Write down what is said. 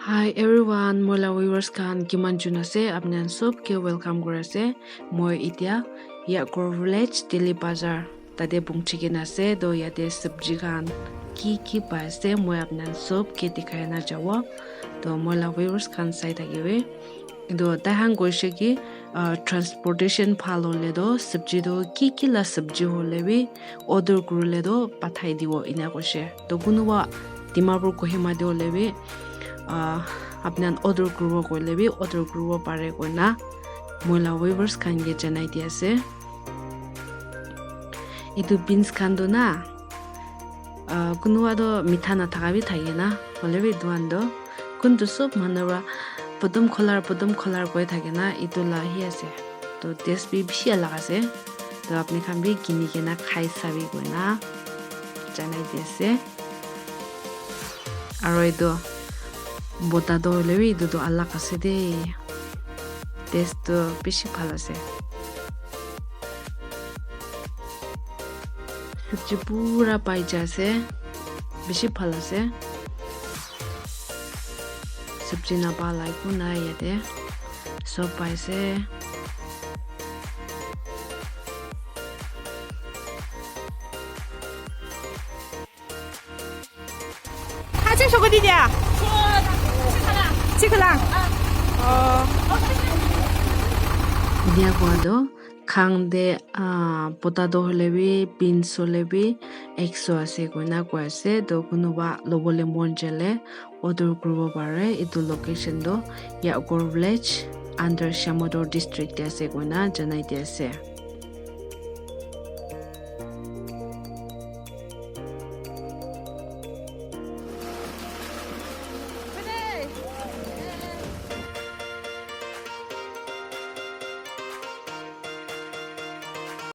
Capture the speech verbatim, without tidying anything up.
Hi everyone, moi la viewers khan kiman jun ase, apni khan sob ke welcome kuri ase. Moi itia Yakor village, Tili bazar tate pungchi kena ase. To yate sabji khan ki ki pai ase, moi apni khan sob ke dikhai na jabo. To moi la viewers khan sai thakibi. To tai khan koise ki, ah, transportation bhal hole to sabji to ki ki la sabji hole bi order kurile to pathai dibo ena koise. To kunuba Dimapur Kohima te hole bi, ah, apni khan order kuribo koile bi order kuribo pare koina moi la viewers khan ke janai di ase. Etu beans khan tu na, ah, kunuba tu mitha nathaka bi thake na, hole bi etu khan tu kun tu sob manu para podum kholar, podum kholar koi thake na, etu la hi ase. To taste bi bishi alag ase. To apni khan bi kini kena khai sabi koina janai di ase. Aro etu bota toh hoile bi etu toh alag ase de. Taste toh bishi bhal ase. Sabji pura pai ja ase. Bishi bhal ase. Sabji napa la eku nai yate. Sob pai ase. Acha, soko di dia. Chikala. Oh. Dia kua do, khang de, ah, potato hole bi, beans hole bi, ekso ase koina koi ase. To kunuba lobole mon jale order kuribo pare. Etu location to Yakor village under Shamator district te ase koina janai di ase.